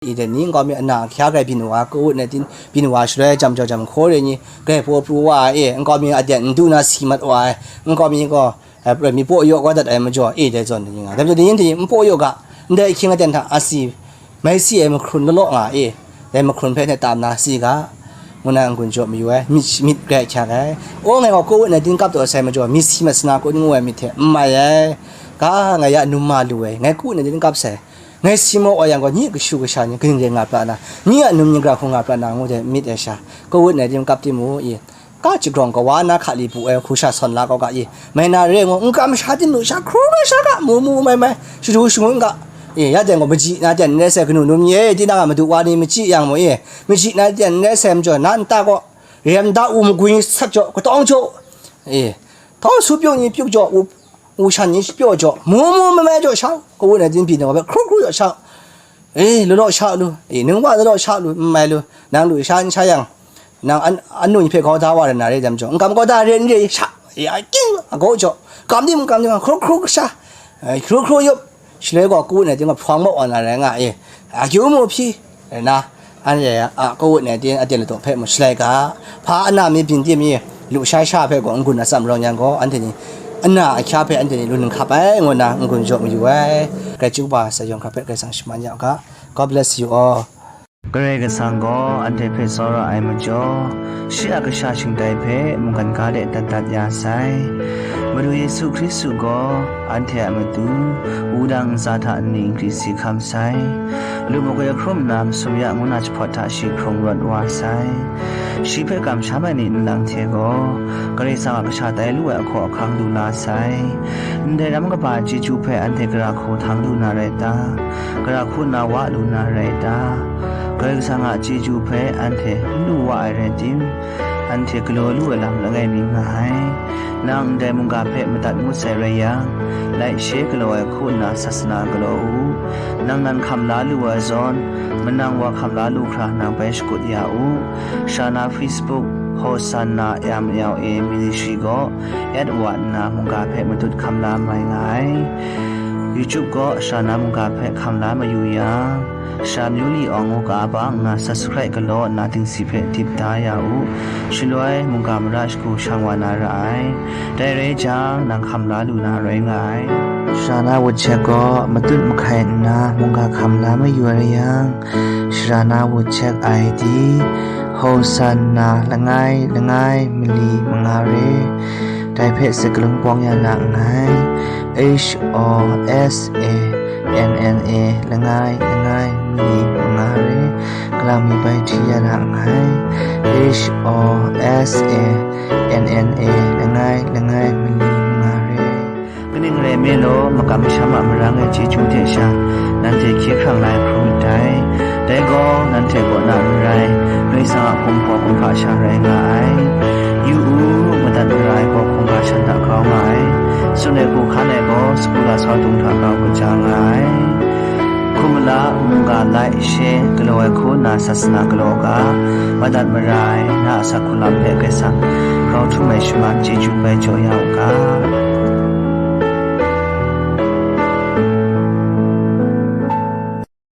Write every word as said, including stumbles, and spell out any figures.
I de ni nkau mi ana ahkya grai byin wa, covid nineteen byin wa shaloi jam jau jam hkaw re ni, grai paw pru wa ai e, nkau mi aten n du na si mat wa ai, nkau mi gaw, eh, mi paw yaw kau dat ai majaw, e dai zawn ni nga. Dai majaw ni ni n paw yaw ga, ndai ahkying aten hta asi, mai si ai mahkrun lalaw nga e, dai mahkrun hpe ne tam na si ga, ngu na n-gun jaw mayu ai, myit, myit grai ahkya ai. O, ngai gaw covid nineteen kap taw sai majaw, myit si mat sana kun ngu ai myit hte n mai ai, ga, ngai ya num ma lu ai, ngai covid nineteen kap sai. Ngai si maw wa yang gaw, nyi kashu kasha ni kaning rai nga pra na, nyi a num ni gara hku nga pra na, ngu de myit ai sha, covid nineteen kap timung i, ka jagrawng kawa na hka li bu ai hku sha sawn la kau ga i, mai na re ngu, n kam sha tim lu sha, hkru na sha ga, mu mu mai mai, shadu shangun ga, e, ya ten gaw, maji na ten n rai sai, kanu num ni e, tinang a madu wa ni maji yang mu e, maji na ten n rai sai majaw, na nta gaw, rem da u magwi sat jaw, katawng jaw, e, htawng su pyaw ni pyaw jaw, u, u shan ni pyaw jaw, mu mu mai mai jaw sha, covid nineteen byin ai gaw, hkru hkru jaw sha, e, lalaw sha lu, e, nung wa lalaw sha lu, n mai lu, nang lu sha n sha yang, nang an, anu ni hpe kau da wa rai na re dam jaw, n kam kau da re n re sha, e, a king, a gaw jaw, kam dim, kam dim, hkru hkru sha, e, hkru hkru yup, shaloi gaw covid nineteen gaw hprawng maw wa na rai nga e, akyu mu hpyi, rai na, anhte a covid nineteen aten ladaw hpe mu shalai ga, hpa ana mi byin tim mi, lu sha sha hpe gaw n-gun atsam rawng yang gaw, anhte ni ana ahkya hpe anhte ni lu n hkap ai, ngu na n-gun jaw mayu ai. Grai chyu wa, sa yawng hkra hpe Karai Kasang shaman ya u ga. God bless you all. Karai Kasang gaw anhte hpe tsawra ai majaw, shi a kasha shingtai hpe mungkan ga de dat dat ya sai. Madu Yesu Hkristu gaw anhte a matu, wudang ntsa hta nni nkri si hkam sai. Lu makoi hkrum nna masum ya ngu na jahpawt hta shi hkrung rawt wa sai. Shi hpe kamsham ai ni nlang hte gaw, Karai Kasang a kasha tai lu ai ahkaw ahkang lu la sai. Ndai ram kaba chyeju hpe anhte gara hku htang lu na rai ta? Gara hku nna wa lu na rai ta? Karai Kasang a chyeju hpe anhte n lu wa ai rai tim, anhte galaw lu ai lam langai mi nga ai. Nang ndai mungga hpe madat ngut sai rai yang, like, share galaw ai hku nna sasana galaw u. Nang nan hkam la lu ai zawn, manang wa hkam la lu hkra nang bai shakut ya u. Sara na Facebook, Hosanna M L A Ministry gaw, at wa nna mungga hpe matut hkam la mai nga ai. YouTube gaw sara na mungga hpe hkam la mayu yang, sara myu li awng u ga bang nna subscribe galaw nna dingsi hpe dip da ya u. Shaloi mungga mara shagu shang wa na ra ai. Dai rai jang, nang hkam la lu na rai nga ai. Sara na WhatsApp gaw matut mahkai nna mungga hkam la mayu ai rai yang, sara na WhatsApp I D, Hosanna langai langai mali manga re. Dai hpe sakalun pawng ya na nngai. H O S A N N A langai langai mali manga re. Galang mi bai hti ya na nngai. H O S A N N A langai langai mali manga re. Kaning rai nme law, makam masham a marang e chyeju hte sha, nanhte hkye hkrang la ai hkrum ndai. Dai gaw, nanhte kaw na n rai, Karai Kasang a kumhpaw kumhpa sha rai nga ai. Yu u, madat mara ai gaw hkungga shan hta grau nga ai. Tsun ai hku hkan ai gaw, sagu lasau dung hta grau kaja nga ai. Hkum mala mungga like, share galaw ai hku nna sasana galaw u ga, madat mara ai na a asak hku lam hpe Karai Kasang grau htum ai shaman chyeju bai jaw ya u ga.